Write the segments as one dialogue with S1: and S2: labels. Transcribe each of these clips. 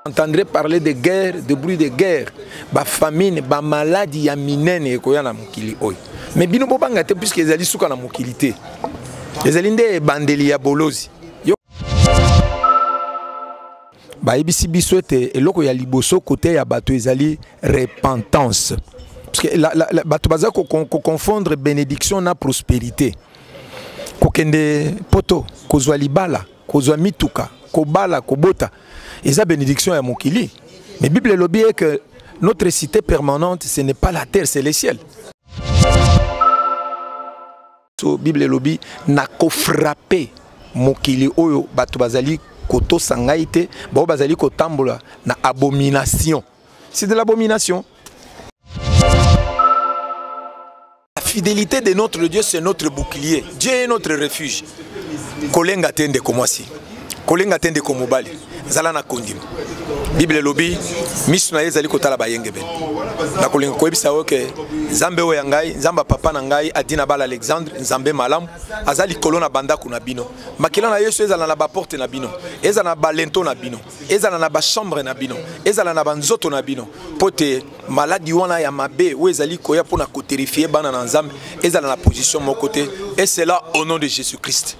S1: Entendrez parler de guerre, de bruit de guerre, ba famine, ba maladie ya minene ekoya na mokili oyo. Mais bino bobanga te puisque ezali suka na mokili te. Ezali nde ebandeli ya bolozi. Yo bayebisi biso ete eloko ya liboso kote ya bato ezali repentance. Parce que la, la, la, bato baza ko confondre bénédiction na prospérité. Kokende poto, kozwa libala, kozwa mituka, kobala, kobota, eza bénédiction ya mokili. Mais Bible elobi est que notre cité permanente, ce n'est pas la terre, c'est le ciel. So Bible elobi nakofrappe mokili oyo bato bazali kotosa ngai te, bao bazali kotambola na abomination. C'est de l'abomination. La fidélité de notre Dieu, c'est notre bouclier. Dieu est notre refuge. Kolenga te ndeko mwasi. Kolenga te ndeko mobali. Zala na kondima. Bible elobi miso na ye ezali kotala bayengebene. Nakolinga koyebisa yo ke Nzambe oyo ya ngai, Nzambe ya papa na ngai Adina Bala Alexandre, Nzambe malamu, aza likolo na bandako na bino. Makila na Yesu ezala na baporte na bino, ezala na balento na bino, ezala na bachambre na bino, ezala na banzoto na bino, mpo te maladi wana ya mabe oyo ezali koya mpo na koterifie bana na Nzambe ezala na position moko te, et cela au nom de Jésus-Christ.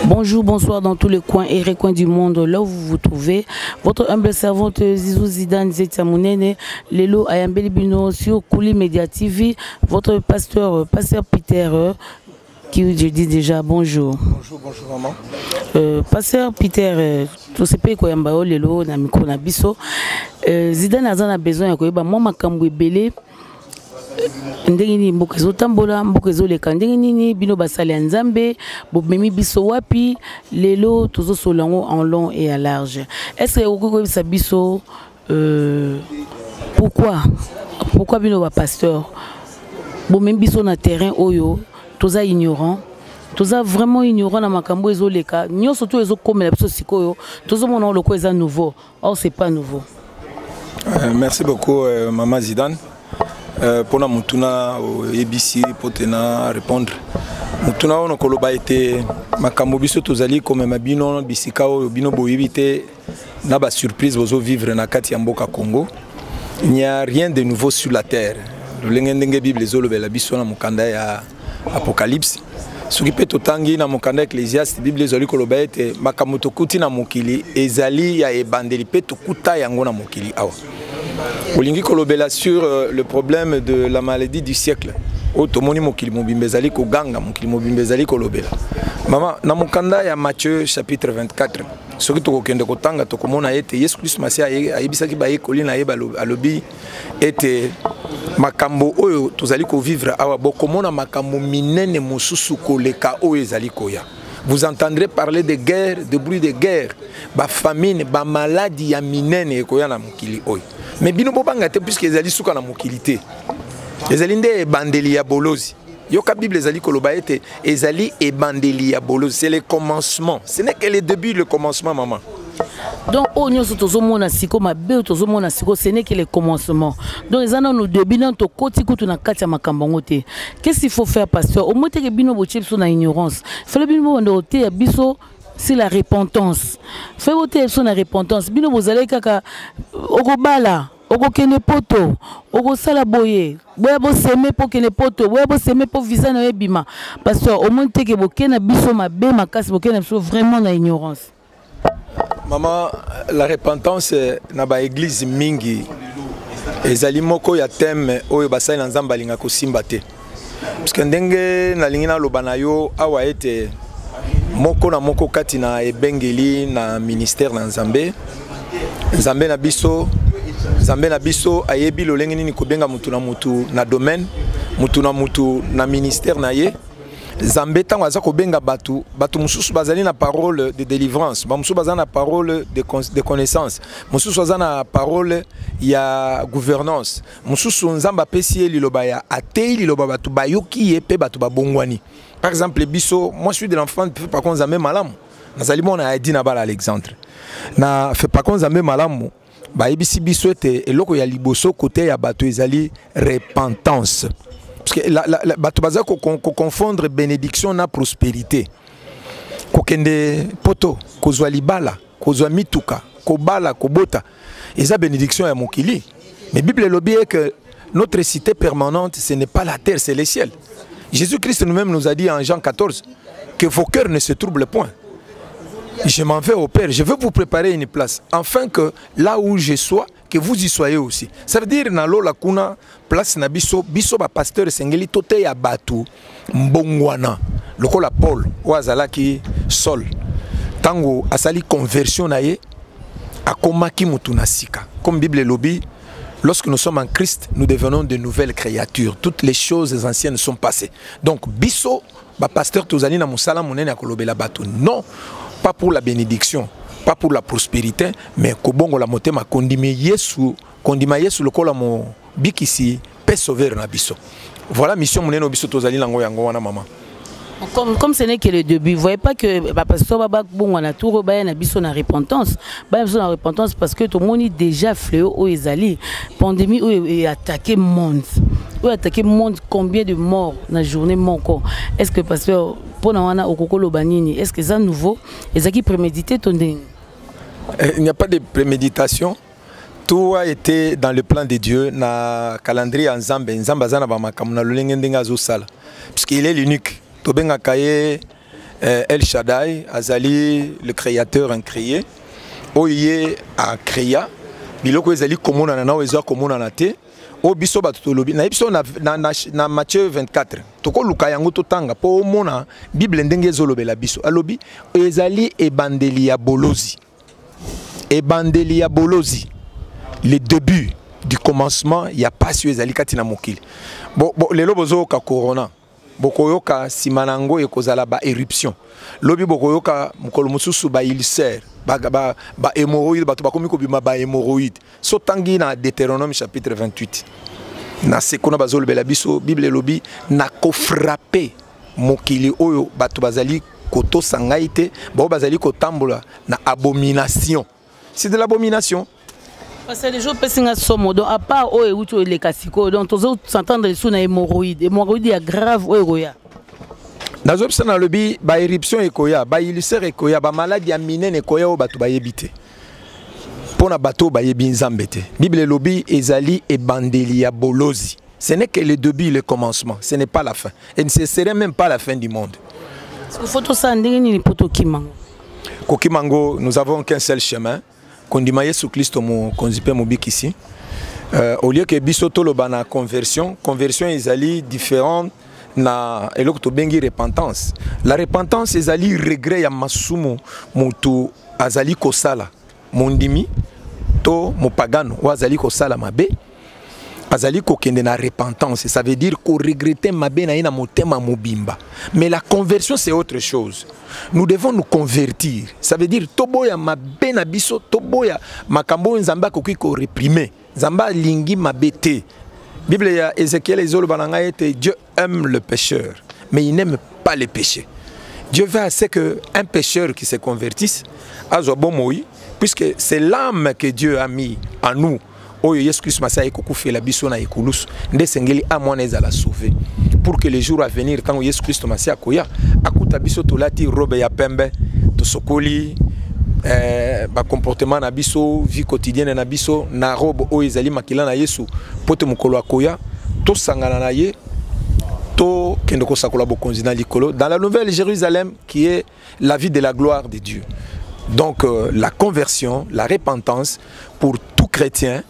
S2: Bonjour, bonsoir dans tous les coins et recoins du monde, là où vous vous trouvez. Votre humble servante Zizou Zidane Zetiamounene, Lelo Ayambeli Bino sur Kouli Media TV, votre pasteur, pasteur Peter, qui je dis déjà bonjour.
S1: Bonjour, bonjour maman.
S2: Pasteur Peter, tosepeli koyamba yo lelo na micro na biso. Zidane aza na besoin ya koyeba mwa makambo ebele ndenge nini mboka ezotambola, mboka ezoleka ndenge nini, bino basali ya Nzambe bomemi biso wapi lelo, tozosolola yango en long et à large. Est-ce que okoki koyebisa biso pourquoi bino ba pasteur bomemi biso na terrain oyo toza ignorant, toza vraiment ignorant na makambo ezoleka nyonso to ezokomela biso sikoyo, tozomona lokola eza nouveau, or c'est pas nouveau.
S1: Merci beaucoup Maman Zidane. Mpona motuna oyebisi mpo te na répondre motuna oyo, nakoloba ete makambo biso tozali komema bino bisika oyo bino boyebi te na basurprise bozovivre na kati ya mboka Congo. Il n'y a rien de nouveau sur la terre. Lolenge ndenge Bible ezolobela biso na mokanda ya Apocalypse, soki mpe totangi na mokanda Ecclésiaste, Bible ezali koloba ete makambo tokuti na mokili ezali ya ebandeli mpe tokuta yango na mokili awa. Olingi kolobela sur le problème de la maladie du siècle oyo tomoni mokili mobimba ezali koganga, mokili mobimba ezali kolobela. Mama, na mokanda ya Matthieu chapitre 24, soki tokokende kotanga, tokomona ete Yesu Kristo Masiya ayebisaki bayekoli na ye, alobi ete makambo oyo tozali kovivre awa, bokomona makambo minene mosusu koleka oyo ezali koya. Vous entendrez parler de guerre, de bruit de guerre, ba famine, ba maladie ya minene ekoya na mokili oyo. Mais bino bobanga te puisque ezali suka na mokili te. Ezali nde ebandeli ya bolozi. Yoka Bible ezali koloba ete ezali ebandeli ya bolozi, c'est le commencement. Ce n'est que le début, le commencement, maman.
S2: Donc oyo nyonso tozomona siko mabe oyo tozomona siko, ce n'est que le commencement. Donc eza nanu début, nanu tokoti kutu na kati ya makambo yango te. Qu'est-ce qu'il faut faire, pasteur? Omoi teke bino botie biso na ignorance. Fallait bino bobanda koteya biso c'est la repentance. Fallait boteya biso na repentance. Bino bozalaki kaka okobala, okokende poto, okosala boye, boya boseme mpo okende poto, boya boseme mpo visa na yo ebima. Pasteur, omoni teke boke na biso mabe makasi, boke na biso vraiment na ignorance.
S1: Maman, la repentance na ba église mingi ezali moko ya thème oyo basali na Nzambe balinga kosimba te. Parce que ndenge nalingi naloba na yo awa ete moko na moko kati na ebengeli na ministère na Nzambe, Nzambe na biso, Nzambe na biso ayebi lolenge nini kobenga mutu na mutu na domaine, mutu na mutu na ministère na ye. Nzambe ntango aza kobenga bato, bato mosusu bazali na parole de délivrance, bamosusu baza na parole de connaissance, mosusu aza na parole ya gouvernance, mosusu Nzambe apesi ye liloba ya ateyi liloba, bato bayoki ye mpe bato babongwani. Par exemple biso, moi je suis de l'enfant par contre Nzambe malamu, nazali mwana ya Edina Bala Alexandre. Na FEPACO Nzambe malamu bayebisi biso ete eloko ya liboso koteya bato ezali repentance, parce que bato baza koconfondre bénédiction na prospérité. Kokende poto, kozwa libala, kozwa mituka, kobala, kobota, eza bénédiction ya mokili. Mais Bible elobi est que notre cité permanente, ce n'est pas la terre, c'est le ciel. Jésus-Christ nous-mêmes nous a dit en Jean 14 que vos cœurs ne se troublent point. Je m'en vais au Père, je veux vous préparer une place, afin que là où je sois, que vous y soyez aussi. Ça veut dire, na lola kuna, place na biso, biso ba pasteur sengeli toteya batu, mbongwana. Lokola Paul, oyo azalaki Saul, tango asali conversion na ye, akomaki mutu na sika. Comme Bible elobi, lorsque nous sommes en Christ, nous devenons de nouvelles créatures. Toutes les choses anciennes sont passées. Donc, biso, ba pasteur tozali na mosala monene ya kolobela bato. Non, pas pour la bénédiction, pas pour la prospérité, mais kobongola motema, kondima Yesu, kondima Yesu lokola mobikisi pe sauveur na biso. Voilà mission monene biso tozali nango yango wana mama.
S2: Comme ce n'est que le début, vous voyez pas que bah, pasteur baba bon on a tout rebaillé na biso na repentance. Ba biso na repentance parce que tout le monde déjà fléau o ezali pandémie o est attaqué monde. O attaqué monde, combien de morts na journée moko. Est-ce que pasteur pona wana okokolo banini, est-ce que ça nouveau ezaki prémédité to ndenge?
S1: Il n'y a pas de préméditation. Tout a été dans le plan de Dieu, na calendrier ya Nzambe. Nzambe aza na ba makambo na lolenge ndenge azosala. Puisqu'il est l'unique. Tobengaka ye El Shaddai, azali le créateur incréé. Oyo ye a créa biloko ezali komonana na oyo eza komonana te. Oyo biso bato tolobi na biso na Matthieu 24, tokoluka yango totanga mpo omona Bible ndenge ezolobela biso. Alobi ezali ebandeli ya bolozi. Ebandeli ya bolozi, le début du commencement ya pasi oyo ezali kati na mokili. Lelo bozoyoka corona, bokoyoka nsima na yango ekozala ba éruption, lobi bokoyoka mokolo mosusu ba ulcère, ba hémorroïde, bato bakomi kobima ba hémorroïde. So tangi na Deutéronome chapitre 28, na se kuna bazolobela biso, Bible elobi nakofrappe mokili oyo bato bazali kotosa ngai te, bao bazali kotambola na abomination. C'est de l'abomination.
S2: Parce que les gens pesent un somme, donc à part oyo euti oyo eleka sikoyo, donc tozo s'entendre sous na hémorroïde, hémorroïde ya grave oyo ekoya.
S1: Nazobisa na lobi ba éruption ekoya, ba ulcère ekoya, ba maladie ya minene ekoya oyo bato bayebi te. Mpona bato oyo bayebi Nzambe te. Bible elobi ezali ebandeli ya bolozi. Ce n'est que le début, le commencement, ce n'est pas la fin. Et ce ne serait même pas la fin du monde.
S2: Il faut tosala ndenge nini mpo tokima ngo?
S1: Kokima ngo, nous avons qu'un seul chemin. Kondima Yesu Kristo mokonzi mpe mobikisi. Au lieu que biso toloba na conversion, conversion ezali différente na eloko tobengi repentance. La repentance ezali regret ya masumu moto azali kosala, mondimi to mopagano oyo azali kosala mabe, azali kokende na repentance. Ça veut dire koregretter mabe na ye na motema mobimba. Mais la conversion, c'est autre chose. Nous devons nous convertir. Ça veut dire toboya mabe na biso, toboya makambo oyo Nzambe akoki koréprimer. Nzambe alingi mabe te. Bible ya Ézéchiel ezoloba na ngai ete Dieu aime le pécheur, mais il n'aime pas le péché. Dieu veut à ce que un pécheur qui se convertisse azwa bomoi, puisque c'est l'âme que Dieu a mis en nous. Oyo Yesu Christ Masiya ekokufela biso na ekulusu, nde esengeli âme wana ezala sauvé, pour que les jours à venir, ntango Yesu Christ Masiya akoya, akuta biso tolati robe ya pembe, tosokoli bacomportement na biso, vie quotidienne na biso na robe oyo ezali makila na Yesu, po te mokolo akoya tosangana na ye, tokende kosakola bokonzi na likolo, dans la nouvelle Jérusalem qui est la vie de la gloire de Dieu. Donc la conversion, la repentance pour tout chrétien,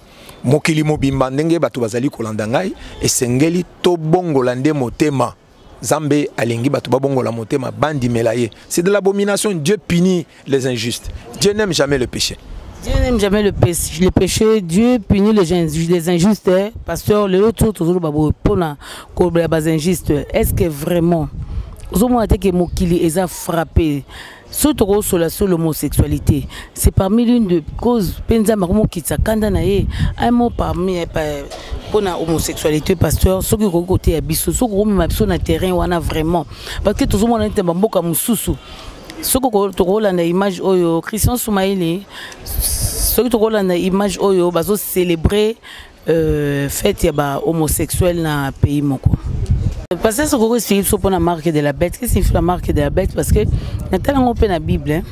S1: mokili mobimba ndenge bato bazali kolanda ngai, esengeli tobongola nde motema. Nzambe alingi bato babongola motema, bandimela ye. C'est de l'abomination. Dieu punit les injustes. Dieu n'aime jamais le péché.
S2: Dieu n'aime jamais le péché, le péché. Dieu punit les injustes, hein. Pasteur, le autre, toujours, babo, pona, kobla, bas injuste. Est-ce que vraiment, Ozomona te ke mokili eza frappé. Soki tokosola sur l'homosexualité, c'est parmi l'une de cause mpe Nzambe akomokitisa kanda na ye. Un mot parmi mpona homosexualité, pasteur, soki okoki koteya biso, soki okomema biso na terrain wana vraiment, parce que tozomona nete bamboka mosusu. Soki tokolanda image oyo, Christian Soumaili, soki tokolanda image oyo, bazocélébrer fête ya bahomosexuel na pays moko. Parce que soki okoexpliquer biso mpona marque de la bête, qu'est-ce signifie la marque de la bête? Parce que natala yango mpe na Bible,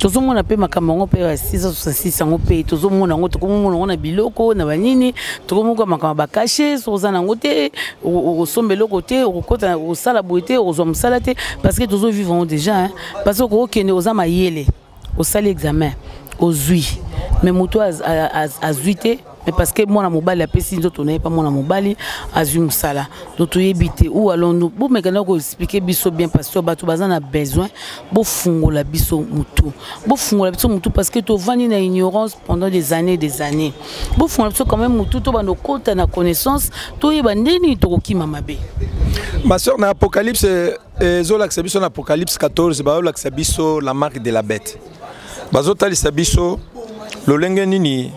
S2: tozomona mpe makambo yango mpe ya 666 yango mpe tozomona yango, tokomomona yango na biloko na banini, tokomoka makambo bacachets. Soki oza nango te, okosomba eloko te, okokota okosala boye te, okozwa mosala te, parce que tozovivre yango déjà. Parce que okokende, oza mayele, osali examen, ozwi, mais moto azwi te, mais parce que mwana mobali apesi nzoto na ye mpa mwana mobali, azwi mosala. Donc toyebi te ou allons-nous. Bomekana koexpliquer biso bien, pasteur. Bato baza na besoin bofungola biso mutu, bofungola biso mutu, parce que tovandi na ignorance pendant des années, des années. Bofungola biso quand même mutu, tobanda okota na connaissance, toyeba ndenge nini tokokima mabe.
S1: Ma soeur, na Apocalypse ezolakisa biso, na Apocalypse 14, bazolakisa biso la marque de la bête. Bazotalisa biso lolenge nini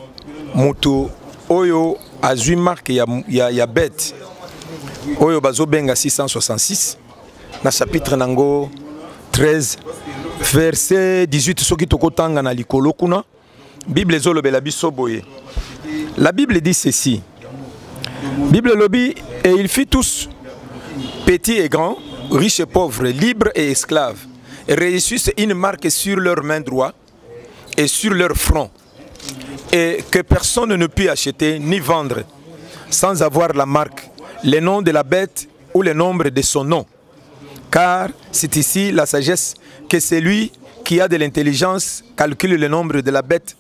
S1: moto oyo azwi marque ya bête oyo bazobenga 666, na chapitre nango 13, verset 18. Soki tokotanga na likolo kuna, Bible ezolobela biso boye. La Bible dit ceci, Bible elobi: "Et il fit tous, petits et grands, riches et pauvres, libres et esclaves, reçussent une marque sur leur main droite et sur leur front, et que personne ne put acheter ni vendre sans avoir la marque, le nom de la bête ou le nombre de son nom. Car c'est ici la sagesse, que celui qui a de l'intelligence calcule le nombre de la bête,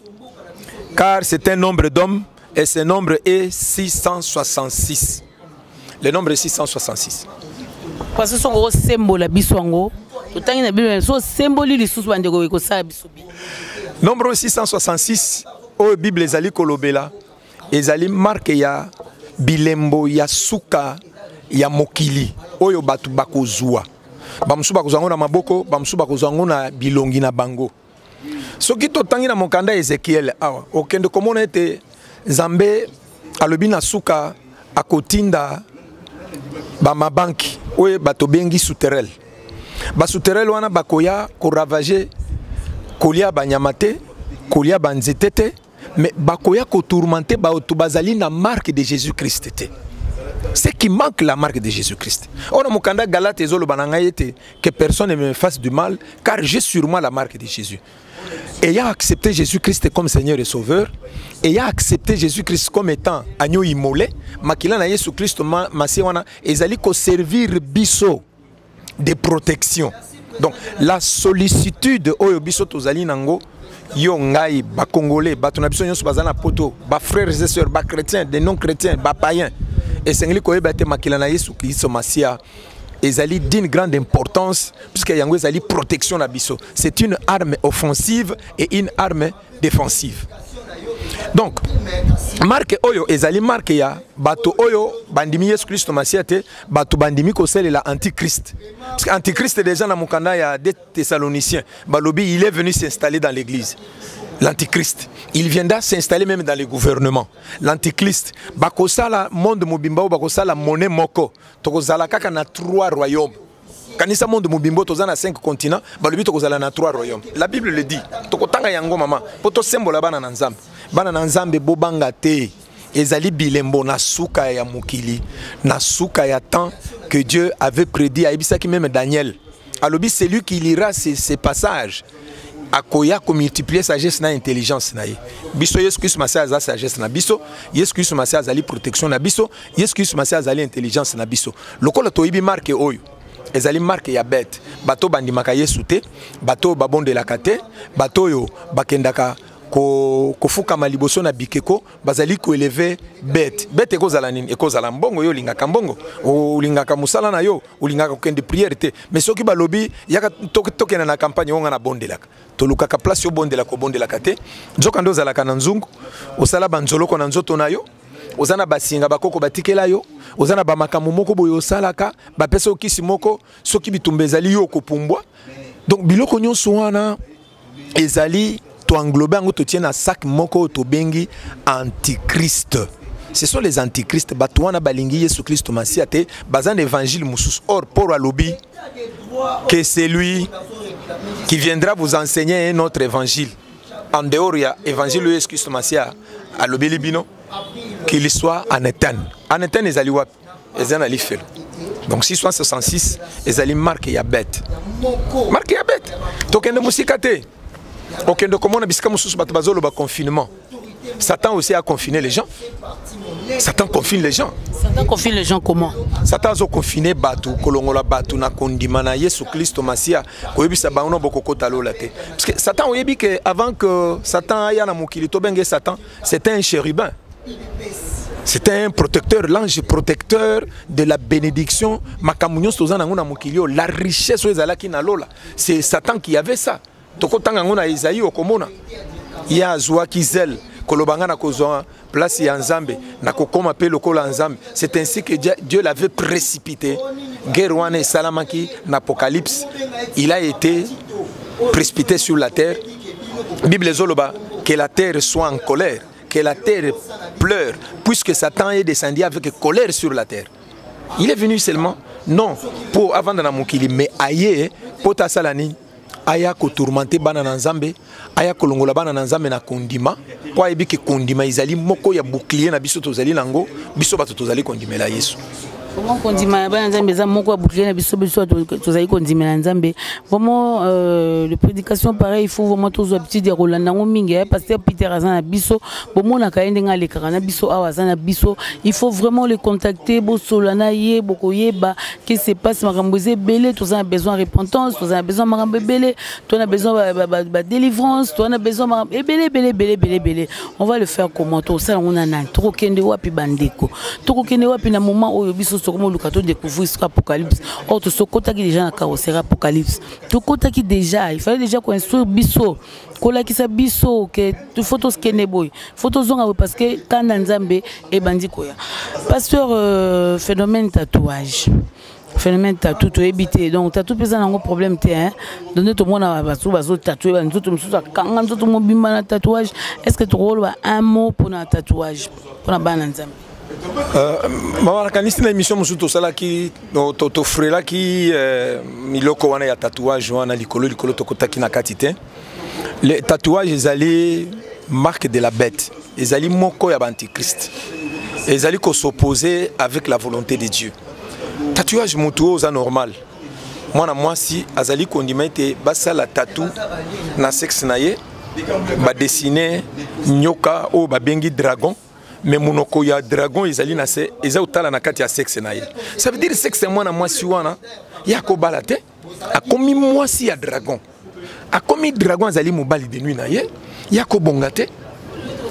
S1: car c'est un nombre d'hommes et ce nombre est 666." Le nombre est 666.
S2: Parce que soki osembola biso yango, totangi na Bible, so osemboli lisusu, bandeko, ekosala biso bien.
S1: Nombre 666 oyo Bible ezali kolobela ezali marque ya bilembo ya suka ya mokili oyo bato bakozwa. Bamosusu bakozwa yango na maboko, bamosusu bakozwa yango na bilongi na bango. Soki totangi na mokanda Ezekiel awa, okende komona ete Nzambe alobi na suka akotinda bamabanki oyo bato bengi sauterelles. Basauterelles wana bakoya koravager, kolia banyama te, kolia banzete te, mais bakoya kotourmenter bato bazali na marque de Jésus Christ te, ce qui manque la marque de Jésus Christ. Oyo na mokanda Galate ezoloba na ngai ete que personne ne me fasse du mal, car j'ai sur moi la marque de Jésus. Ayant accepté Jésus-Christ comme Seigneur et Sauveur, ayant accepté Jésus-Christ comme étant agneau immolé, makila na Yesu Christ masiya wana ezali koservir biso de protection. Donc la sollicitude oyo biso tozali nango, yo, ngai, bacongolais, bato na biso nyonso baza na poto, bafrères et sœurs, bachrétiens, des non chrétiens, bapaïens, esengeli koyeba ete makila na Yesu Kristo Masiya ezali d'une grande importance, puisque yango ezali protection na biso. C'est une arme offensive et une arme défensive. Donc marque oyo ezali marque ya bato oyo bandimi Yesu Kristo Masiya te, bato bandimi kosalela antichrist, parce que antichrist déjà, na mokanda ya 2 Thessaloniciens, balobi il est venu s'installer dans l'église. L'antichrist, il viendra s'installer même dans les gouvernements. L'antichrist, bakosala monde mobimba oyo, bakosala monnaie moko, tokozala kaka na trois royaumes. Kanisa, monde mobimba, toza na 5 continents, balobi tokozala na trois royaumes. La Bible le dit. Tokotanga yango, mama, mpo tosembola bana na Nzambe. Bana na Nzambe, bobanga te. Ezali bilembo na suka ya mokili, na suka ya temps que Dieu avait prédit. Ayebisaki même Daniel, alobi celui qui lira ces passages akoya komultiplier sagesse na intelligence na ye. Biso, Yesu Kristo Masiya aza sagesse na biso, Yesu Kristo Masiya azali protection na biso, Yesu Kristo Masiya azali intelligence na biso. Lokola toyebi marque oyo ezali marque ya bête, bato bandimaka Yesu te, bato oyo babondelaka te, bato oyo bakendaka kofukama liboso na bikeko, bazali koélever bête. Bête ekozala nini? Ekozala mbongo. Yo olingaka mbongo, olingaka mosala na yo, olingaka kokende prière te, mais soki balobi yaka tokende na campagne, oyo nga nabondelaka, tolukaka place obondelaka, obondelaka te. Nzoka nde ozalaka na nzungu, osala banzoloko na nzoto na yo. Oza na basinga bakoko batikela yo, oza na bamakambo moko boye osalaka, bapesa yo kisi moko, soki bitumba ezali yo okopumbwa. Donc biloko nyonso wana ezali toenglobe yango, totie na sac moko oyo tobengi antichrist. Ce sont les antichrists. Bato wana balingi Yesu Kristo Masiya te, baza na évangile mosusu. Or Paul alobi que celui qui viendra vous enseigner un autre évangile en dehors ya évangile oyo Yesu Kristo Masiya alobeli bino, qu'il soit anathème. Anathème ezali wapi? Eza na lifelo. Donc 666 ezali marque ya bête, marque ya bête. Tokende mosika te, okende komona bisika mosusu bato bazoloba confinement. Satan aussi a confiné les gens. Satan confine les gens.
S2: Satan confine les gens comment?
S1: Satan azo confiner bato, kolongola bato na kondima na Yesu Kristo Masiya, koyebisa bango no bokokota lola te. Parce que Satan, oyebi que avant que Satan aya na mokili, tobenge Satan, c'était un chérubin. C'était un protecteur, l'ange protecteur de la bénédiction. Makambo nyonso toza nango na mokili oyo, la richesse oyo ezalaki na lola, c'est Satan qui avait ça. Tokotanga yango na Esaïe, okomona ye azwaki zèle koloba nga na kozwa place ya Nzambe, nakokóma mpe lokola Nzambe. C'est ainsi que Dieu l'avait précipité. Guerre wana esalamaki na Apocalypse. Il a été précipité sur la terre. Bible ezoloba que la terre soit en colère, que la terre pleure, puisque Satan est descendu avec colère sur la terre. Il est venu seulement non pour avanda na mokili, mais aye po tasala nini? Aya kotourmenter bana na Nzambe, aya kolongola bana na Nzambe na kondima, mpo ayebi ke kondima ezali moko ya bouclier na biso tozali nango, biso bato tozali kondimela Yesu.
S2: Vraiment, kondima ya bana Nzambe eza moko ya bouclier na biso, biso tozali kondimela Nzambe. Vraiment, le prédication pareil, il faut vraiment tozwa habitude ya kolanda yango mingi. Pasteur Peter aza na biso, bomonaka ye ndenge alekaka na biso awa, aza na biso. Il faut vraiment le contacter, bosola na ye, bokoyeba que se passe. Makambo eza ebele, toza na besoin repentance, toza na besoin makambo ebele, toza na besoin badélivrance, toza na besoin makambo ebele ebele ebele ebele ebele. On va le faire comment? Tosala yango na nani? Tokokende wapi, bandeko? Tokokende wapi na moment oyo biso tokomoluka todécouvrir siko Apocalypse? Or tosokotaki déjà na carrosserie Apocalypse, tokotaki déjà. Il fallait déjà koinstruire biso, kolakisa biso ke faut tokende boye, faut tozonga boye, parce que kanda Nzambe ebandi koya. Pasteur, phénomène tatouage, phénomène tatou, toyebi te. Donc tatou mpe eza nango problème te, hein? Donc nde tomona bato bazotatouer banzoto mosusu, akanga nzoto mobimba na tatouage. Est ce que tokoloba un mot mpona tatouage, mpona bana Nzambe?
S1: Mama, nakanisi na émission mosusu tosalaki, tofrelaki miloko wana ya tatouage wana likolo likolo, tokotaki na kati te. Le tatouage ezali marque de la bête, ezali moko ya baantichrist, ezali kos'opposer avec la volonté de Dieu. Tatouage, motu oyo oza normal, mwana mwasi azali kondima ete basala tatou na sexe na ye, badessiner nyoka oyo babengi dragon, mais monoko ya dragon ezali na se, eza kotala na kati ya sexe na ye. Ça veut dire sexe ya mwana mwasi wana, ye akobala te, akomi mwasi ya dragon, akomi dragon azali mobali de nuit na ye. Ye akobonga te,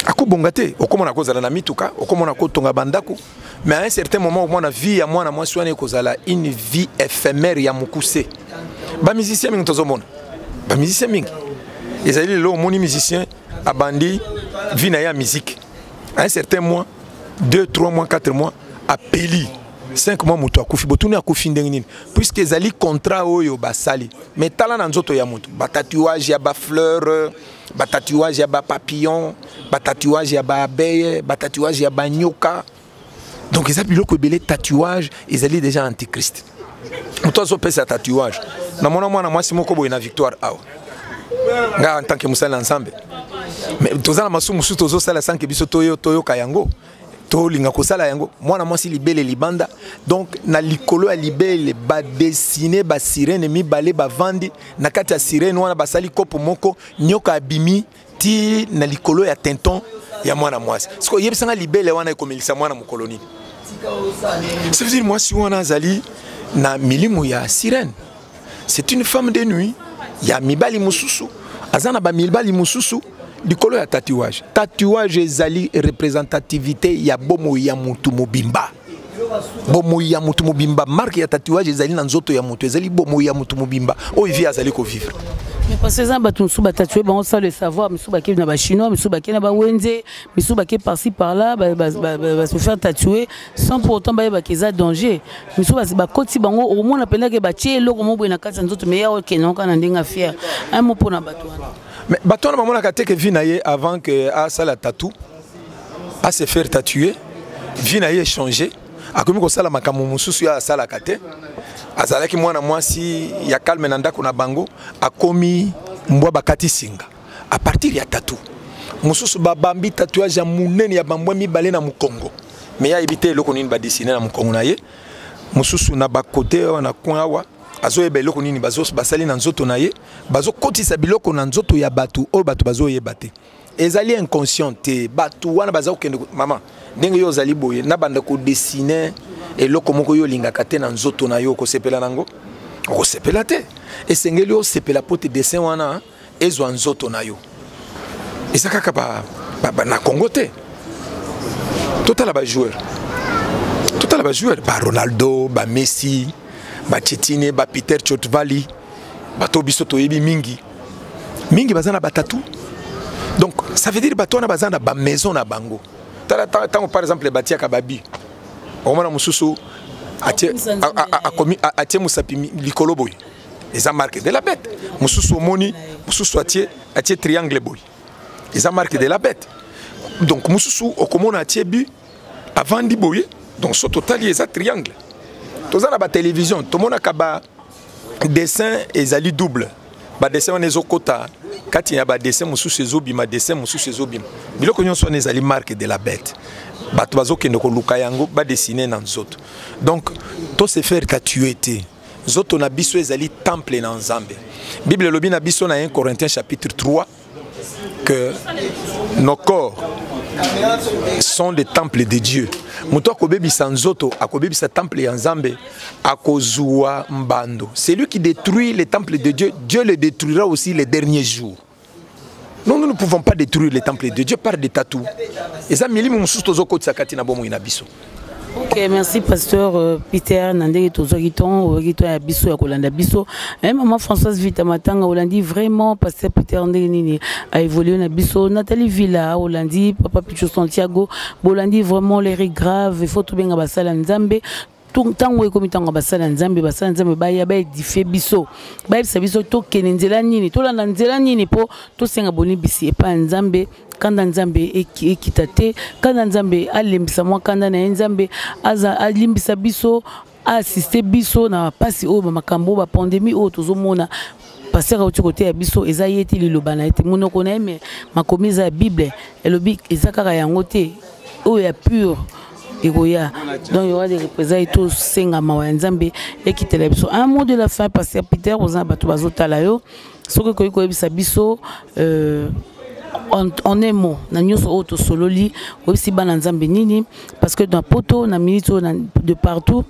S1: akobonga te. Okomona kozala na mituka, okomona kotonga bandako, mais à un certain moment omona vie ya mwana mwasi wana ekozala une vie éphémère, ya mokuse. Bamusicien mingi, tozomona bamusicien mingi ezali lelo, omoni musicien abandi vie na ye ya musique, à un certain mois, 2, 3 mois, 4 mois, apeli 5 mois, moto akufi. Botuni akufi ndenge nini? Puisque ezali contrat oyo basali. Mais tala na nzoto ya moto, batatouage ya bafleur, batatouage ya bapapillon, batatouage ya baabeille, batatouage ya banyoka. Donc eza biloko ebele. Tatouage ezali déjà antichrist. Moto azopesa tatouage, namona mwana mwasi moko boye na Victoire awa. Nga en tant que mosali na Nzambe, mais toza na masumu mosusu tozosala sans que biso toyoka yango, tolinga kosala yango. Mwana mwasi, libele libanda, donc na likolo ya libele badessiner basirène mibale, bavandi na kati ya sirène wana, basali kopo moko, nyoka abimi ti na likolo ya téton ya mwana mwasi. Siko oyebisanga, libele wana ekomelisa mwana mokolo nini? Ça veut dire mwasi wana azali na milimo ya sirène. C'est une femme de nuit ya mibali mosusu, aza na bamibali mosusu likolo ya tatouage. Tatouage ezali représentativité ya bomoi ya motu mobimba. Bomoi ya moto mobimba, marque ya tatouage ezali na nzoto ya moto, ezali bomoi ya moto mobimba oyo vie azali kovivre.
S2: Mais parce que eza bato mosusu batatouer bango sans le savoir, misusu bake na bachinois, misusu bake na bawenze, misusu bake par-ci par-là, ba se faire tatouer sans pour autant bayebaka eza danger. Misusu bakoti bango, okomona mpendake batie eloko mo boye na kati ya nzoto, mais ya okende kaka na ndenge afier. Un mot mpona bato wana.
S1: Mais bato wana bamonaka te ke vie na ye, avant ke asala tatou, a se faire tatouer, vie na ye échanger, akomi kosala makambo mosusu oyo asalaka te. Azalaki mwana mwasi ya calme na ndako na bango, akomi mbwa bakati singa à partir ya tatou. Mosusu babambi tatouage ya monene ya bambwa mibale na mokongo, mais ye ayebi te eloko nini badessiner na mokongo na ye. Mosusu na bakote awa, na coin awa, azoyeba eloko nini basali na nzoto na ye. Bazokotisa biloko na nzoto ya bato oyo bato bazoyeba te, ezali inconscient te. Bato wana baza kokende, mama, ndenge yo ozali boye, nabanda kodessiner eloko moko yo olingaka te na nzoto na yo, okosepela nango? Okosepela te. Esengeli osepela po te dessin wana ezwa nzoto na yo. Eza kaka ba na Congo te. Totala bajoueur, totala bajoueur, ba Ronaldo, ba Messi, bachetine, ba Peter Chotvali, bato biso toyebi mingi mingi baza na batatou. Donc ça veut dire bato wana baza na bamaison na bango. Tala ntango par exemple batiaka babi, okomona mosusu atie mosapi likolo boye, eza marque de la bête. Mosusu omoni, mosusu atie triangle boye, eza marque de la bête. Donc mosusu okomona atie but, avandi boye, donc so totali eza triangle. Toza na batélévision, tomonaka ba dessin ezali double. Badessin wana ezokɔta kati ya badessin mosusu, ezobima dessin mosusu, ezobima biloko nyonso wana ezali marque de la bête. Bato bazokende koluka yango, badessiner na nzoto. Donc to se faire tatouer te. Nzoto na biso ezali temple na Nzambe. Bible elobi na biso na 1 Corinthiens chapitre 3 que nos corps sont des temples de Dieu. Moto akobebisa nzoto, akobebisa temple ya Nzambe, akozwa mbando. Celui qui détruit le temple de Dieu, Dieu le détruira aussi les derniers jours. Non, nous ne pouvons pas détruire le temple de Dieu par des tatous. Eza milimo mosusu tozokotisa kati na bomoi na biso.
S2: Ok, merci pasteur Peter na ndenge tozwaki ton, oyaki ton ya biso ya kolanda biso. Maman Françoise Vita Matanga, olandi vraiment pasteur Peter ndenge nini aévolué na biso. Nathalie Villa, olandi papa Picho Santiago, bolandi vraiment l'heure grave, il faut tobenga basala Nzambe. Ntango ekomi ntango ya basala Nzambe, basala Nzambe baya baédifier biso, bayebisa biso tokende nzela nini, tolanda nzela nini mpo tosenga bonibisi epai ya Nzambe. Kanda Nzambe ekita te, kanda Nzambe alembisa mwa kanda na ye, Nzambe alimbisa biso, aassister biso na bapasi oyo, bamakambo oyo, bapandémie oyo tozomona. Pasteur auti koteya biso, eza ye te, liloba na ye te, monoko na ye, mais makomi eza ya Bible elobi, eza kaka yango te oyo ya pure ekoya. Donc y aura des représailles. Tosenga mawa ya Nzambe ekitela biso. Un mot de la fin, pasteur Peter. Oza na bato bazotala yo, soki okoki koyebisa biso en un mot na nyonso oyo tosololi, oyebisi bana Nzambe nini? Parce que na poto, na minute oyo, de partout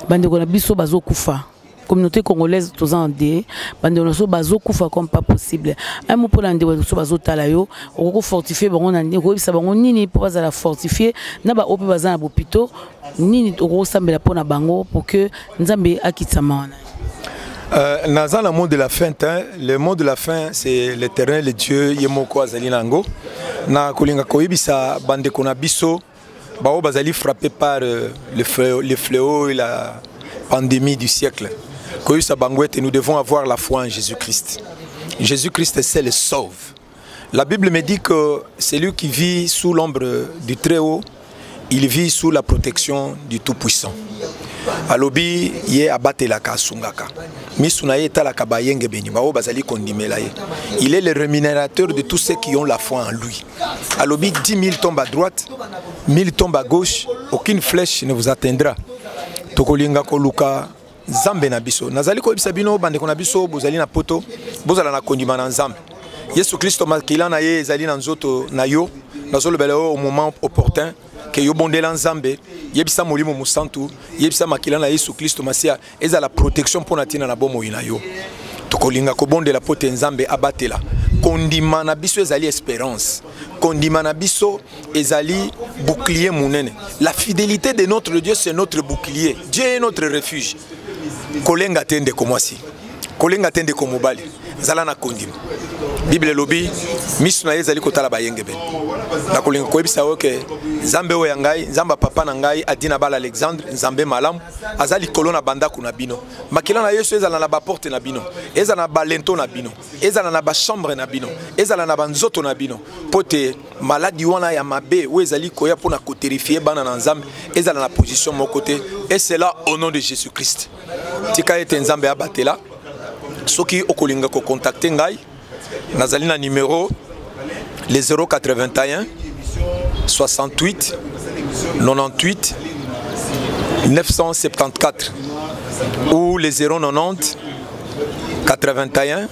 S2: bandeko na biso bazokufa. Communauté congolaise toza en de bandeko na biso bazokufa comme pas possible. Un mot mpona ndeko na biso bazotala yo, okoki kofortifier bango na okoyebisa bango nini mpo bazala fortifié, na baoyo mpe baza na bopito, nini okokosambela mpona bango pour que Nzambe akitisa wana?
S1: Naza na mot de la fin hein. Le mot de la fin, c'est l'Éternel le Dieu ye moko azali nango. Na kolinga koyebisa bandeko na biso bao bazali frappé par le fléau et la pandémie du siècle, koyebisa bango ete nous devons avoir la foi en Jésus-Christ. Jésus-Christ, c'est le sauve. La Bible me dit que celui qui vit sous l'ombre du Très-Haut, il vit sous la protection du Tout-Puissant. Alobi ye abatelaka, asungaka, misu na ye etalaka bayengebeni baoyo bazali kondimela ye. Il est le rémunérateur de tous ceux qui ont la foi en lui. Alobi 10 000 tombent à droite, 1000 tombent à gauche, aucune flèche ne vous atteindra. Tokolinga koluka Nzambe na biso. Nazali koyebisa bino, bandeko na biso bozali na poto, bozala na kondima na Nzambe Yesu Kristo. Makila na ye ezali na nzoto na yo. Nazolobela yo au moment opportun ke yo bondela Nzambe, yebisa Molimo Mosantu, yebisa makila na Yesu Kristo Masiya ezala protection mpo na ntina na bomoi na yo. Tokolinga kobondela mpo te Nzambe abatela kondima na biso. Ezali espérance, kondima na biso ezali bouclier monene. La fidélité de notre Dieu, c'est notre bouclier. Dieu est notre refuge. Kolenga te, ndeko mwasi, kolenga te, ndeko mobali, zala na kondima. Bible elobi miso na ye ezali kotala bayengebene. Nakolinga koyebisa yo ke Nzambe oyo ya ngai, Nzambe ya papa na ngai Adina Bala Alexandre, Nzambe malamu, aza likolo na bandako na bino. Makila na Yesu ezala na baporte na bino, ezala na balinteau na bino, ezala na bachambre na bino, ezala na banzoto na bino, mpo te maladi wana ya mabe oyo ezali koya mpo na koterrifie bana na Nzambe ezala na position moko te, et cela au nom de Jésus Christ. Tika ete Nzambe abatela. Soki okolinga kocontacte ngai, nazali na numéro le 081 68 98 974 ou le 090 81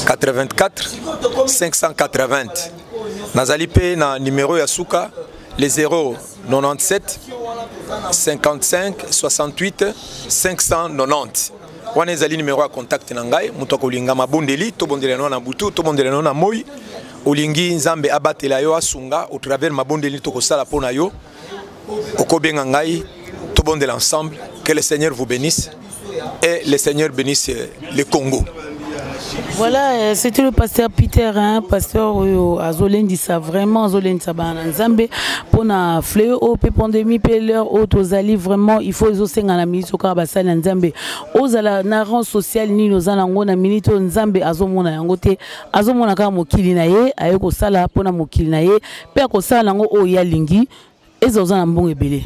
S1: 84 580. Nazali mpe na numéro ya suka, le 097 55 68 590. Wana ezali numéro ya contact na ngai. Moto akolinga mabondeli, tobondela no na butu, tobondela no na moi. Olingi Nzambe abatela yo, asunga au travers mabondeli tokosala mpo na yo, okobenga ngai, tobondela ensemble. Que le Seigneur vous bénisse et le Seigneur bénisse le Congo.
S2: Voilà, c'était le pasteur Peter, hein, pasteur oyo azolendisa vraiment, azolendisa bana Nzambe pona fléau oyo pe pandémie pe l'heure oyo tozali. Vraiment, il faut ezosenga na minute kaka basali na Nzambe. Ozala na rang social nini, oza nango na minute oyo, Nzambe azomona yango te, azomona kaka mokili na ye, aye kosala mpona mokili na ye mpe akosala nango oyo ye alingi. Eza oza na mbongo ebele,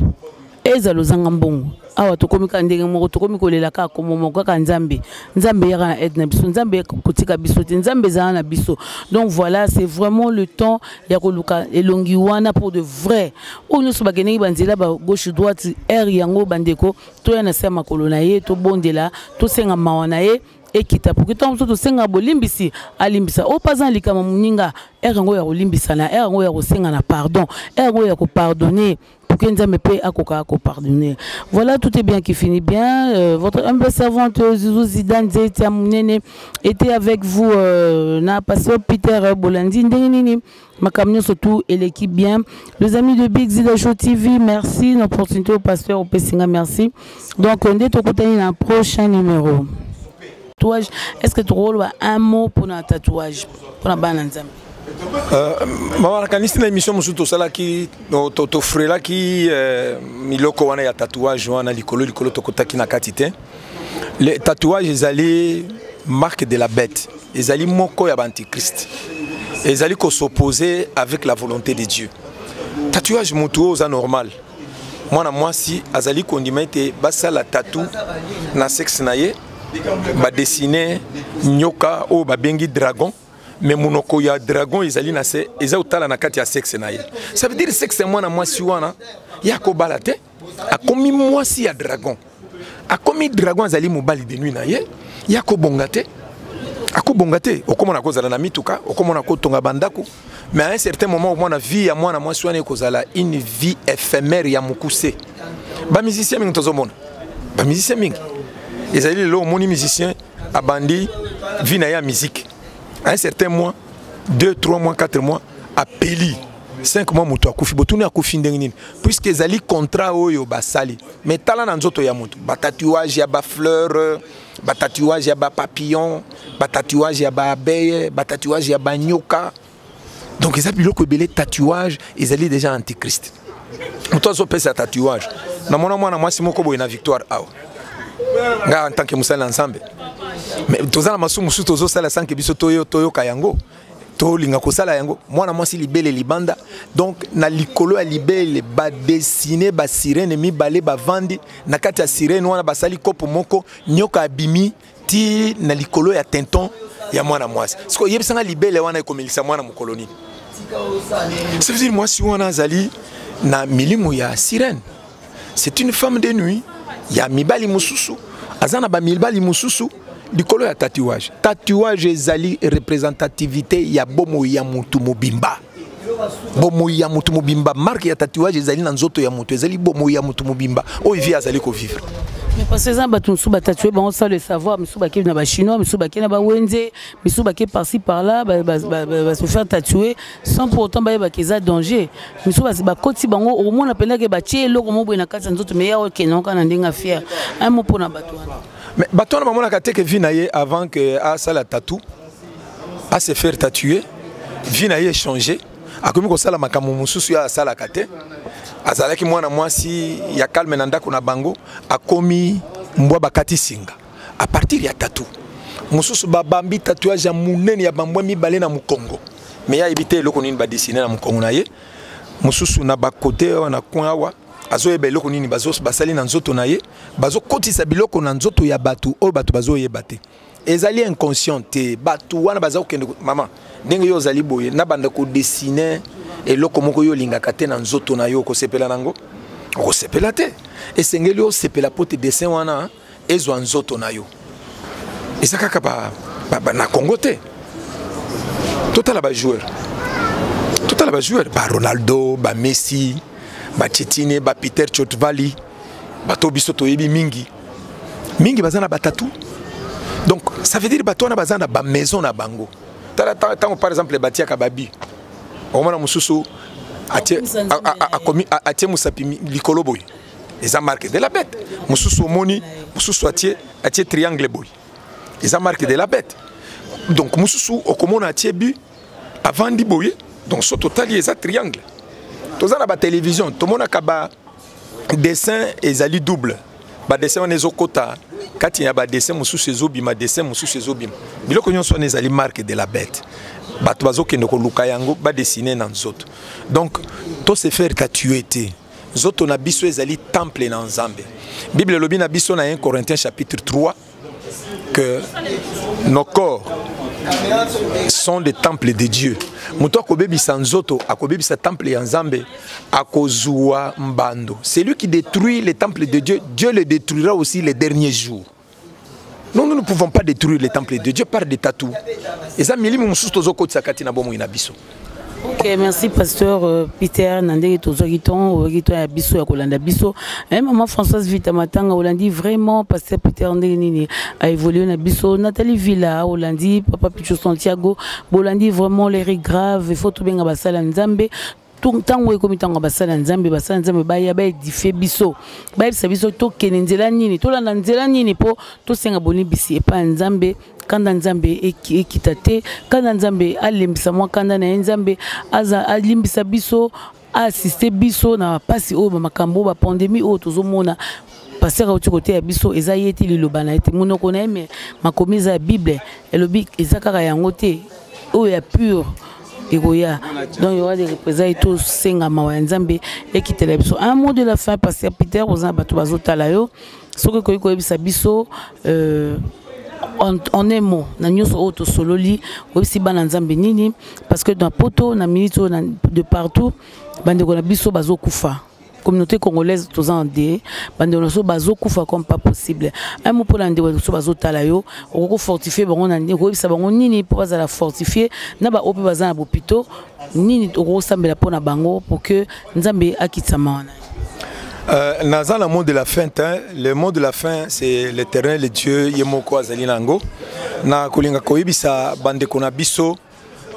S2: ezala ozanga mbongo, awa tokomi kaka ndenge moko, tokomi kolela kaka kombo moko kaka Nzambe. Nzambe yaka na aide na biso, Nzambe kotika biso te, Nzambe ezala na biso. Donc voilà, c'est vraiment le temps ya koluka elongi wana pour de vrai. Oyo nyonso bakendeki banzela ba gauche droite, aire yango, bandeko, toya na se ya makolo na ye, tobondela, tosenga mawa na ye ekita, pour ntango mosusu tosenga bolimbisi, alimbisa. Oyo mpe aza na likama moninga, ere yango ya kolimbisana, ere yango ya kosenga na pardon, ere yango ya kopardonner, pour que Nzambe mpe akoka kopardonner. Voilà, tout est bien qui finit bien. Votre humble servante Zizou Zidane Zetia Munene était avec vous na pasteur Peter Bolandi ndenge nini makambo nyonso tout eleki bien. Les amis de Big Zida Show TV, merci na opportunité au pasteur opesinga, merci. Donc nde tokutani na prochain numéro. Tatouage, est ce que tokoloba un mot mpona tatouage mpona bana Nzambe?
S1: Mama, nakanisi na émission mosusu tosalaki, tofrelaki miloko wana ya tatouage wana likolo likolo, tokotaki na kati te. Le tatouage ezali marque de la bête, ezali moko ya baantichrist, ezali kos'opposer avec la volonté de Dieu. Tatouage, motu oyo oza normal, mwana mwasi azali kondima ete basala tattoo na sexe na ye, badessine nyoka oyo babengi dragon, mais monoko ya dragon ezali na se, eza kotala na kati ya sexe na ye. Ça veut dire sexe ya mwana mwasi wana ye akobala te, akomi mwasi ya dragon, akomi dragon azali mobali de nuit na ye, ye akobonga te, akobonga te. Okomona kozala na mituka, okomona kotonga bandako, mais à un certain moment omona vie ya mwana mwasi wana ekozala une vie éphémère ya mokuse. Bamusicien mingi, tozomona bamusicien mingi ezali lelo, omoni musicien abandi vie na ye ya musique, à un certain mois, 2, 3 mois, 4 mois, apeli 5 mois, moto akufi. Botuni akufi ndenge nini? Puisque ezali contrat oyo basali. Mais tala na nzoto ya moto, batatouage ya bafleur, batatouage ya bapapillon, batatouage ya baabeille, batatouage ya banyoka, donc eza biloko ebele. Tatouage ezali déjà antichrist. Moto azopesa tatouage, namona mwana mwasi moko boye na Victoire awa. Nga en tant que mosali na Nzambe, mais toza na masumu mosusu tozosala sans que biso toyoka yango, tolinga kosala yango. Mwana mwasi, libele libanda, donc na likolo ya libele badessine basirène mibale bavandi na kati ya sirène wana, basali kopo moko, nyoka abimi ti na likolo ya téton ya mwana mwasi. Sikoyo oyebisanga, libele wana ekomelisa mwana mokolo nini? Ça veut dire mwasi wana azali na milimo ya sirène, c'est une femme de nuit ya mibali mosusu, aza na bamibali mosusu likolo ya tatouage. Tatouage ezali représentativité ya bomoi ya motu mobimba, bomoi ya motu mobimba. Marque ya tatouage ezali na nzoto ya motu, ezali bomoi ya motu mobimba oyo vie azali kovivre.
S2: Mais parce que eza bato mosusu batatue bango sans le savoir, misusu bake na bachinois, misusu bake na bawenze, misusu bake par-ci par-là, base faire tatouer sans pour autant bayebaka eza danger. Misusu bakoti bango, okomona mpendake batie eloko mo boye na kati ya nzoto, mais ya okende kaka na ndenge afier un mot mpona bato wana.
S1: Mais bato wana bamonaka te ke vie na ye, avant ke asala tattoo, ase faire tatouer, vie na ye échanger, akomi kosala makambo mosusu oyo asalaka te. Azalaki mwana mwasi ya calme na ndako na bango, akomi mbwa bakati singa à partir ya tattoo. Mosusu babambi tatouage ya monene ya bambwa mibale na mokongo, mais ye ayebi te eloko nini badessiner na mokongo na ye. Mosusu na bakote awa, na coin awa, azoyeba eloko nini basali na nzoto na ye. Bazokotisa biloko na nzoto ya bato oyo bato bazoyeba te, ezali inconscient te. Bato wana baza kokende, mama, ndenge yo ozali boye, nabanda kodessiner eloko moko yo olingaka te na nzoto na yo, okosepela nango? Okosepela te. Esengeli osepela po te dessin wana ezwa nzoto na yo. Eza kaka ba na Congo te. Totala bajoueur, totala bajoueur, ba Ronaldo, ba Messi, bachetine, ba Peter Chotvali, bato biso toyebi mingi mingi baza na batattoo. Donc ça veut dire bato wana baza na bamaison na bango. Tala ntango par exemple batiaka babi, okomona mosusu akomi atie mosapi likolo boye, eza marque de la bête. Mosusu omoni mosusu atie triangle boye, eza marque de la bête. Donc mosusu okomona atie but, avandi boye, donc so totali eza triangle. Toza na batélévision, tomonaka ba dessin ezali double. Badessin wana ezokɔta kati ya badessin mosusu, ezobima dessin mosusu, ezobima biloko nyonso wana ezali marque de la bête. Bato bazokende koluka yango, badessiner na nzoto. Donc to se faire tatouer te. Nzoto na biso ezali temple na Nzambe. Bible elobi na biso na 1 Corinthiens chapitre 3 que nos corps sont des temples de Dieu. Moto akobebisa nzoto, akobebisa temple ya Nzambe, akozwa mbando. Celui qui détruit le temple de Dieu, Dieu le détruira aussi les derniers jours. Non, nous ne pouvons pas détruire le temple de Dieu par des tatous. Eza milimo mosusu tozokotisa kati na bomoi na biso.
S2: Ok, merci pasteur Peter na ndenge tozwaki ton, oyaki ton ya biso ya kolanda biso. Maman Françoise Vita Matanga, olandi vraiment pasteur Peter ndenge nini aévolue na biso. Nathalie Villa, olandi papa Picho Santiago, bolandi vraiment l'heure grave, il faut tobenga basala Nzambe. Ntango ekomi ntango ya basala Nzambe, basala Nzambe baya baédifier biso, bayebisa biso tokende nzela nini, tolanda nzela nini mpo tosenga bonibisi epai ya Nzambe. Kanda Nzambe ekita te, kanda Nzambe alembisa mwa kanda na ye, Nzambe alimbisa biso, aassiste biso na bapasi oyo, bamakambo oyo, bapandémie oyo tozomona. Pasteur auti koteya biso, eza ye te, liloba na ye te, monoko na ye, mais makomi eza ya Bible elobi, eza kaka yango te oyo ya pure ekoya. Donc y aura des représailles. Tosenga mawa ya Nzambe ekitela biso. Un mot de la fin, pasteur Peter. Oza na bato bazotala yo, soki okoki koyebisa biso en un mot na nyonso oyo tosololi, oyebisi bana Nzambe nini? Parce que na poto, na minute oyo, de partout bandeko na biso bazokufa, communauté congolaise toza en de bandeko na biso bazokufa comme pas possible. Un mot mpona ndeko na biso bazotala yo, okoki kofortifier bango na koyebisa bango nini mpo bazala fortifié, na baoyo mpe baza na bopito, nini okokosambela mpona bango pour que Nzambe akitisa wana?
S1: Naza na mot de la fin hein. Le mot de la fin, c'est l'Éternel Dieu ye moko azali nango. Na kolinga koyebisa bandeko na biso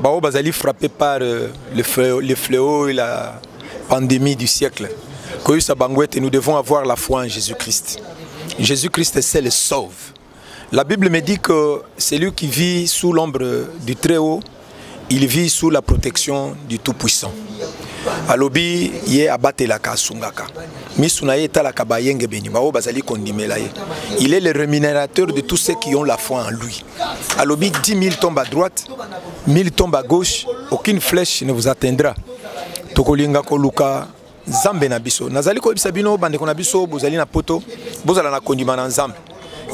S1: bao bazali frappé par le fléau et la pandémie du siècle, koyebisa bango ete nous devons avoir la foi en Jésus-Christ. Jésus-Christ, c'est le sauve. La Bible me dit que celui qui vit sous l'ombre du Très-Haut, il vit sous la protection du Tout-Puissant. Alobi ye abatelaka, asungaka, misu na ye etalaka bayengebeni baoyo bazali kondimela ye. Il est le rémunérateur de tous ceux qui ont la foi en lui. Alobi 10 000 tombent à droite, 1000 tombent à gauche, aucune flèche ne vous atteindra. Tokolinga koluka Nzambe na biso. Nazali koyebisa bino bandeko na biso bozali na poto, bozala na kondima na Nzambe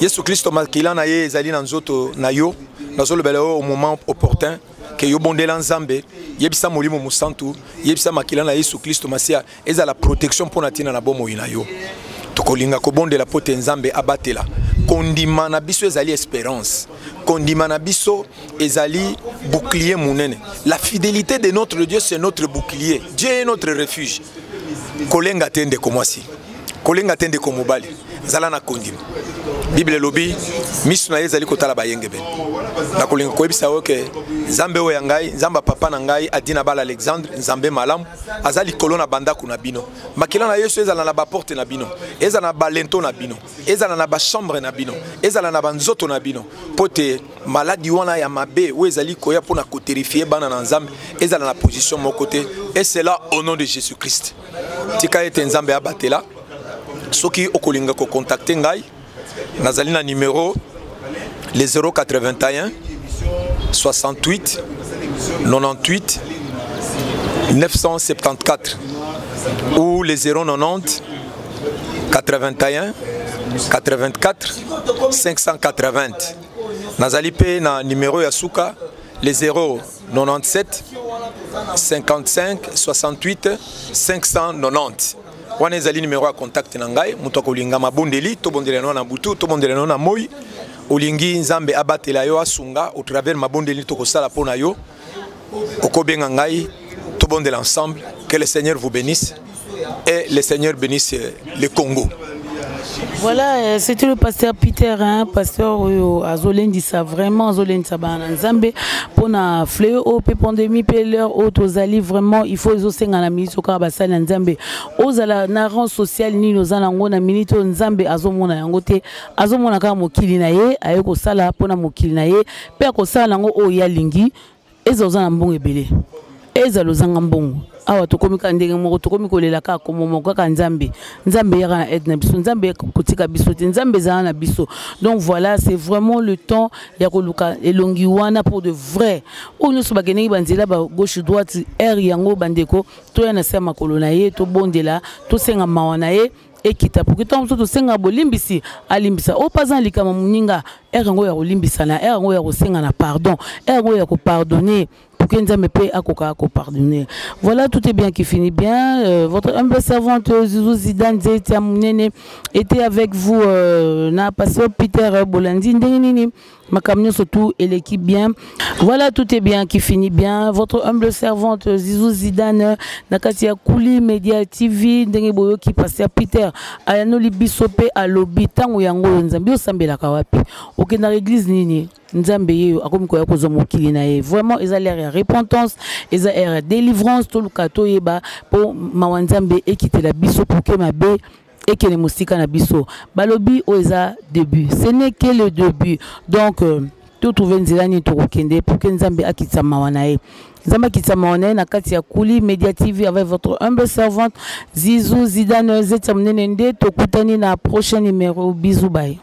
S1: Yesu Kristo. Makila na ye ezali na nzoto na yo. Nazolobela yo au moment opportun ke yo bondela Nzambe, yebisa Molimo Mosantu, yebisa makila na Yesu Kristo Masiya ezala protection mpo na ntina na bomoi na yo. Tokolinga kobondela mpo te Nzambe abatela. Kondima na biso ezali espérance, kondima na biso ezali bouclier monene. La fidélité de notre Dieu, c'est notre bouclier. Dieu est notre refuge. Kolenga te ndeko mwasi, kolenga te ndeko mobali. Zala na kondima. Bible elobi miso na ye ezali kotala bayengebene. Nakolinga koyebisa yo ke Nzambe oyo ya ngai, Nzambe ya papa na ngai Adina Bala Alexandre, Nzambe malamu, aza likolo na bandako na bino. Makila na Yesu ezala na baporte na bino, ezala na balento na bino, ezala na bachambre na bino, ezala na banzoto na bino, mpo te maladi wana ya mabe oyo ezali koya mpo na koterifie bana na Nzambe ezala na position moko te. Et cela au nom de Jésus-Christ. Tika ete Nzambe abatela. Soki okolinga kocontacte ngai, nazali na numero le 081 68 98 974 ou le 090 81 84 580. Nazali mpe na numero ya suka le 097 55 68 590. Wana ezali numero ya contact na ngai. Moto akolinga mabondeli, tobondela no na butu, tobondela no na moi. Olingi Nzambe abatela yo, asunga au travers mabondeli tokosala mpo na yo, okobenga ngai, tobondela ensemble. Que le Seigneur vous bénisse et le Seigneur bénisse le Congo.
S2: Voilà, c'était le pasteur Peter, hein, pasteur oyo azolendisa vraiment, azolendisa bana Nzambe pona fléau oyo pe pandémie pe l'heure oyo tozali vraiment, il faut ezosenga na minute kaka basali na Nzambe. Ozala na rang social nini oza nango na minute oyo Nzambe azomona yango te, azomona kaka mokili na ye, aye kosala pona mokili na ye, pe akosala nango oyo ye alingi. Eza oza na mbongo ebele, ezala ozanga mbongo, awa tokomi kaka ndenge moko, tokomi kolela kaka kombo moko kaka Nzambe. Nzambe yaka na aide na biso, Nzambe kotika biso te, Nzambe ezala na biso. Donc voilà, c'est vraiment le temps ya koluka elongi wana pour de vrai. Oyo nyonso bakendeki banzela ba gauche droite, aire yango bandeko, toya na se ya makolo na ye, tobondela, tosenga mawa na ye ekita, pour que ntango mosusu tosenga bolimbisi, alimbisa. Oyo mpe aza na likama moninga, ere yango ya kolimbisana, ere yango ya kosenga na pardon, ere yango ya kopardonner, pour que Nzambe pe akoka ko pardonner. Voilà, tout est bien qui finit bien. Votre humble servante Zizou Zidane Zetia Munene était avec vous, na pasteur Peter Bolandi ndenge nini makambo nyonso tout eleki bien. Voilà, tout est bien qui finit bien. Votre humble servante Zizou Zidane na kati ya Kuli Media TV, ndenge boyoki pasteur Peter ayanoli biso pe alobi ntango yango oyo Nzambe osambelaka wapi, okendaka église nini, Nzambe ye akomi koya kozwa mokili na ye. Vraiment eza l'heure ya repentance, eza heure ya délivrance, toluka toyeba po mawa Nzambe ekitela biso pour que mabe ekende mosika na biso. Balobi oyo eza début, ce n'est que le début. Donc totrouve nzela nini tokokende pour que Nzambe akitisa mawa na ye. Nzambe akitisa mawa na ye na kati ya Kuli Media TV avec votre humble servante Zizou Zidane Zetia Munene. Nde tokutani na prochain numéro. Bisous, bye.